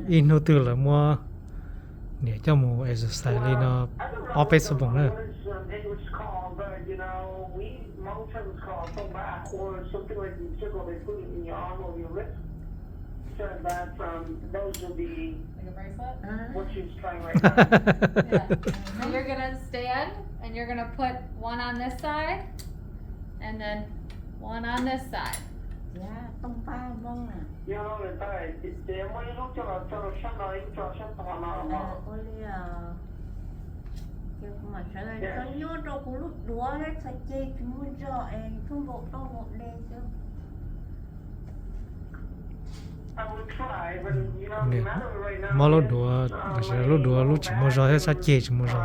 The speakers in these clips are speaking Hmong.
Ib hnub twg lawv muab niam coj mus exercise li no ob peb xuab moos na. So you're gonna stand and you're gonna put one on this side and then one on this side. Yog, tooj pab Hmoob na. Ces muaj ib lub coj los tso rau sab no, ib lub tso sab tod no. Ua li os. Ces kuv mam sawv daws tso nyuaj rau kuv lub duav thiab txhais ceg tsis muaj zog es tub npaum toj npaum de xwb. Mob lub duav, lub duav lub tsis muaj zog thiab sab ceg tsis muaj zog.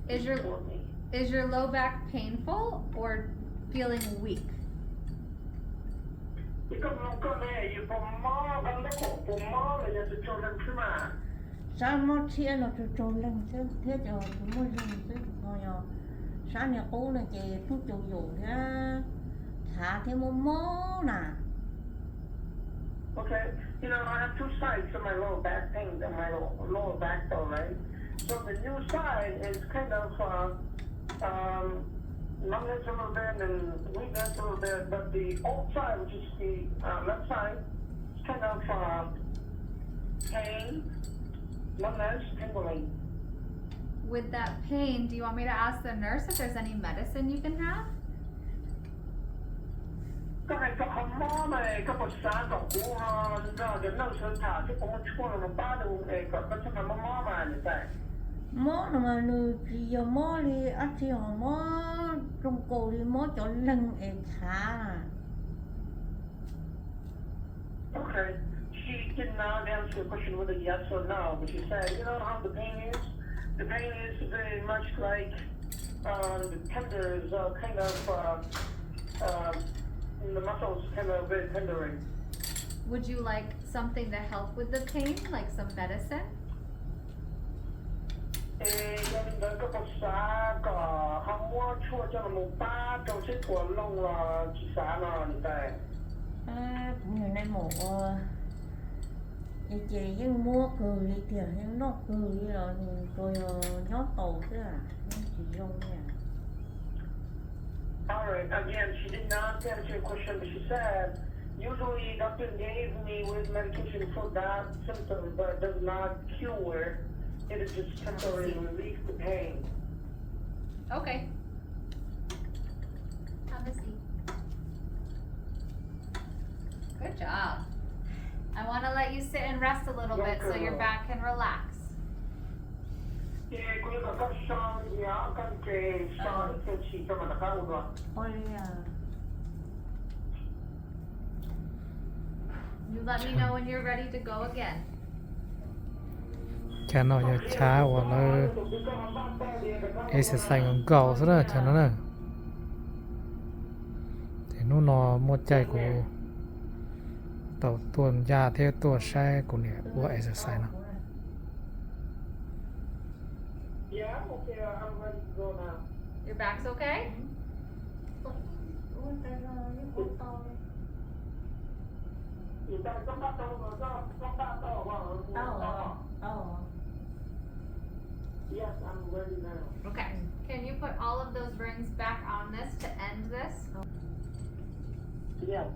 Is your, is your low back painful or feeling weak? Sab mob tshiab no tsaug tsaug leeg xwb thiab cov tsis muaj leeg xwb, ho yog sab niag qub no ces pheej caum yaum thiab txhav thiab mob mob na. Okay, you know, I have two sides of my lower back pain and my lower back though, right? So the new side is kind of uh, um, numbness a little bit and weakness a little bit, but the old side, which is the uh, left side, it's kind of uh, pain, numbness, tingling. With that pain, do you want me to ask the nurse if there's any medicine you can have? Koj hais txog qhov mob no, koj puas xav kom kuv nrog cov nurse tham thiab kuv muab tshuaj los pab rau es kom koj txhob mob mob mas niam tais? Mob no mas nws tsis yog mob li dab tsi, ho mob zoo nkaus li mob cov leeg es txhav. Okay. She did not answer the question with a yes or no, but she said, you know how the pain is? The pain is very much like um, the tenders are kind of, uh, uh, the muscles kind of very tendering. Would you like something to help with the pain, like some medicine? Es yog li ntawd koj puas xav kom ho muab tshuaj coj los pab rau seb puas looj los tsis xav no niam tais? Kuv niam nais maum ua es ces yeej muab kawg li tiag, yeej noj kawg li los nws tsuas yog nyob taus xwb, yeej tsis zoo li. All right, again, she did not answer your question, but she said, usually doctor gave me with medication for that symptom, but does not cure. It is just temporary relief the pain. Okay. Have a seat. Good job. I want to let you sit and rest a little bit so your back can relax. Ces kuv yuav kom koj so, koj ces so ib teg tshis rau mas rov qab ua dua. Ua li os. You let me know when you're ready to go again. Chav no yog chav uas lawv exercise nkaus nkaus xwb na, chav no na. Ces hnub no muaj caij kuv tau tuaj ncaj thiab tuaj saib kuv niam ua exercise no. Your back's okay? Tau, tau. Yes, I'm ready now. Okay. Can you put all of those rings back on this to end this? Yes.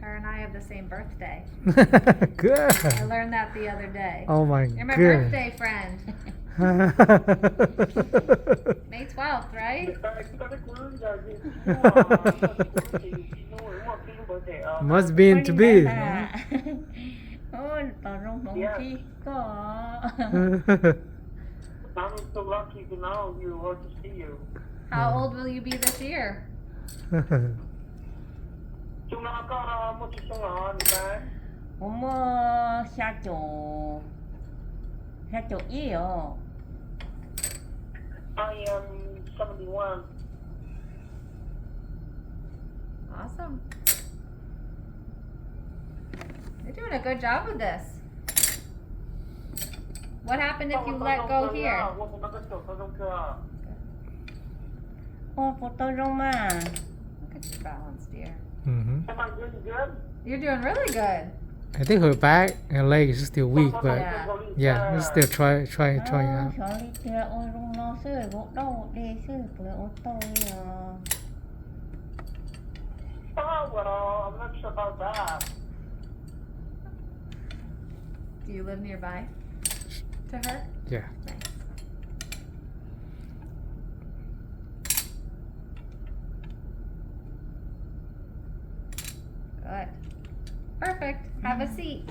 Her and I have the same birthday. Good. I learned that the other day. Oh my god. You're my birthday friend. May twelfth, right? Must be to be. Tos zoo hmoov khib koj. I'm so lucky to know you or to see you. How old will you be this year? Xyoo no koj muaj tsawg xyoo los niam tais? Kuv muaj xya caum, xya caum ib os. I am seventy-one. Awesome. You're doing a good job with this. What happened if you let go here? Ua puas tau zoo mas? Look at your balance, dear. Mhm. You're doing really good. I think her back and leg is still weak, but yeah, let's still try, try, try it out. Xyov li tiag, ua zoo no xwb, vau dau de xwb, puas ua tau li os? Oh, well, I'm not sure about that. Do you live nearby to her? Yeah. Nice. Good. Perfect. Have a seat.